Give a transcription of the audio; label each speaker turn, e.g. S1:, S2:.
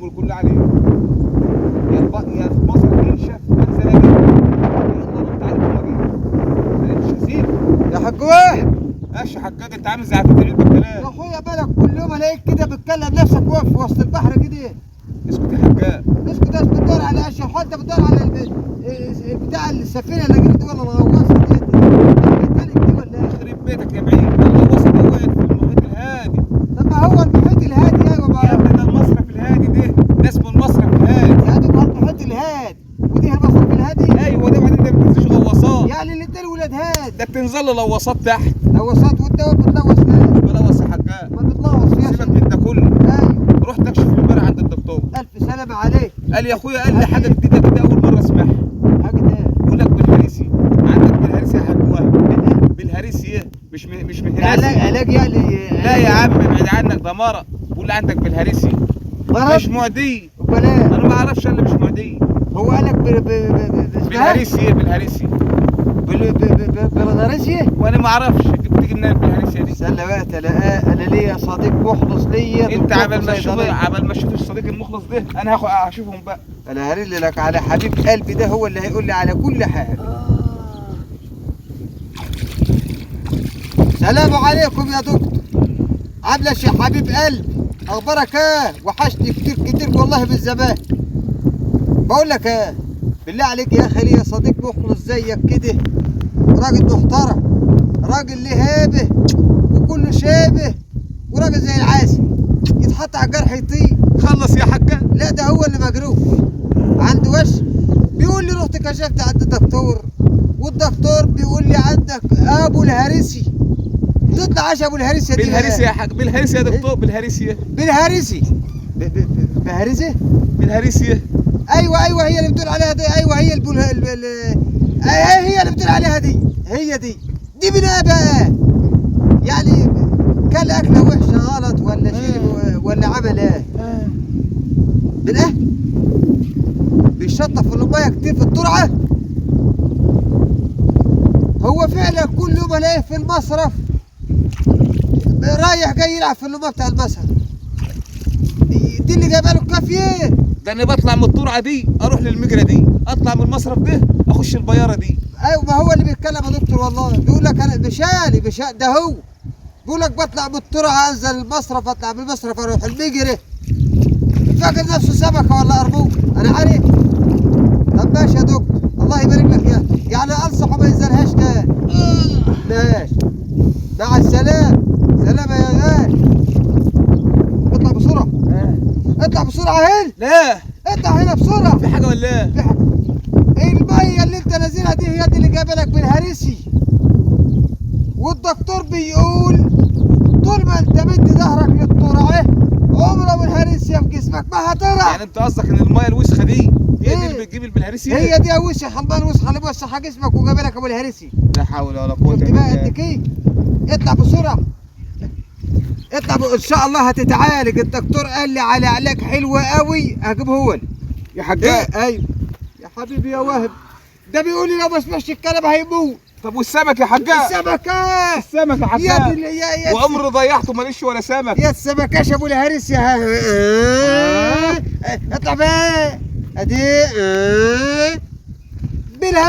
S1: الشغل كله عليه. يا المصرف ينشف انزل اجي، يلا نط عليكم واجي. انا مش هسيب
S2: يا حاج واحد.
S1: ماشي يا حجاج، انت عامل زي عفريت العيد بالكلام.
S2: يا اخويا بالك كل يوم الاقيك كده بتكلم نفسك واقف في وسط البحر كده.
S1: اسكت يا حجاج،
S2: اسكت اسكت، بتدور على اشياء، انت بتدور على بتاع السفينة اللي جريت ولا الغواصة دي التايتانيك دي ولا ايه؟
S1: يخرب بيتك يا بعيد، ده الغواصة دي وقعت في المحيط الهادي.
S2: طب ما هو المحيط الهادي. ايوه
S1: يا ابني ده المصرف الهادي، ده اسمه المصرف الهادي.
S2: يا دوب المحيط الهادي ودي المصرف الهادي.
S1: ايوه ده، وبعدين ده ما بتنزلش غواصات،
S2: يعني الاثنين ولاد هادي.
S1: ده بتنزل له لوصات تحت،
S2: لوصات وانت بتلوص ليه؟
S1: مش بلوص يا حجاج،
S2: ما بتلوص يا
S1: سيبك من ده كله.
S2: ايوه
S1: رحت اكشف امبارح عند الدكتور.
S2: الف سلامه عليك.
S1: قال يا اخويا، قال لي حاجة جديدة كده اول مرة اسمعها.
S2: حاجة ايه؟
S1: بيقول لك بالهريسي، عندك بالهريسي يا حاج وهب. بالهريسي مش من هناك.
S2: علاج يعني؟
S1: لا يا عم ابعد عنك، ده مرض. بيقول لي عندك بالهريسي.
S2: مرض؟
S1: مش معدي.
S2: امال ايه؟
S1: انا ما اعرفش الا مش معدي.
S2: هو قال لك
S1: بالهريسي. بالهريسي
S2: بالهريسي؟
S1: وانا ما اعرفش دي بتيجي منين البلهارسيا دي.
S2: استنى بقى، انا ليا صديق مخلص ليا.
S1: انت عبال ما اشوف الصديق المخلص ده انا هشوفهم بقى.
S2: انا هرن لك على حبيب قلبي، ده هو اللي هيقول لي على كل حاجة. سلام عليكم يا دكتور. عامله يا حبيب قلبي؟ اخبارك ايه؟ وحشني كتير كتير والله من زمان. بقول لك ايه، بالله عليك يا اخي، ليا صديق مخلص زيك كده، راجل محترم، راجل ليه هيبة وكله شابه، وراجل زي العسل يتحط على الجرح يطير.
S1: خلص يا حاجة.
S2: لا ده هو اللي مجروح عنده وش. بيقول لي رحت كشفت عند الدكتور، والدكتور بيقول لي عندك ابو الهريسي. تطلع عاش ابو الهريسي دي.
S1: بالهريسي يا حاج، بالهريسي يا دكتور، بالهريسي.
S2: بالهريسي بهريسي
S1: بالهريسي.
S2: ايوه ايوه، هي اللي بتقول عليها دي. ايوه هي هي اللي بتقول عليها دي، هي دي من ايه بقى؟ يعني كل اكله وحشة غلط ولا شرب ولا عمل ايه؟ من ايه؟ بيشطف المية كتير في الترعه. هو فعلا كل يوم الاقيه في المصرف رايح جاي يلعب في المية بتاع المصرف دي اللي جايبه له الكافيه.
S1: ده انا بطلع من الترعه دي اروح للمجرى دي، اطلع من المصرف ده اخش البياره دي.
S2: ايوه ما هو اللي بيتكلم يا دكتور والله، بيقول لك انا مشالي ده هو بيقول لك بطلع من الترعه انزل المصرف، اطلع من المصرف اروح المجرى. فاكر نفسه سمكة ولا قرموط، انا عارف. طب ماشي يا دكتور، الله يبارك لك يا يعني انصحه ما ينزلهاش تاني. ماشي، مع السلامة. سلامه يا غالي. اطلع بسرعة. اطلع بسرعة هنا.
S1: لا
S2: اطلع هنا بسرعة.
S1: في حاجة ولا ايه؟
S2: في حاجة. المية اللي انت نازلها دي هي دي اللي جايبه لك بالهريسي. والدكتور بيقول طول ما انت مدي ظهرك للترعه عمره والهريسيا في جسمك ما هترع.
S1: يعني انت قصدك ان المية الوسخة دي هي دي اللي بتجيب البلهارسيا؟
S2: هي دي وسخ، المية الوسخة اللي موسخه جسمك وجايبه لك ابو الهريسي.
S1: لا حول ولا قوة الا
S2: بالله. شفت بقى قد ايه؟ اطلع بسرعة. اطلع ان شاء الله هتتعالج. الدكتور قال لي على علاج حلو قوي هجيبه لك
S1: يا حجاج.
S2: ايوه يا حبيبي يا وهب، ده بيقول لي لو ما سمعش الكلام هيموت.
S1: طب والسمك يا حجاج؟
S2: السمكة،
S1: السمك يا حجاج
S2: يا
S1: وعمر ضيعته ماليش ولا سمك.
S2: يا السمكاش ابو الهريس يا اطلع بقى ادي بالهريس.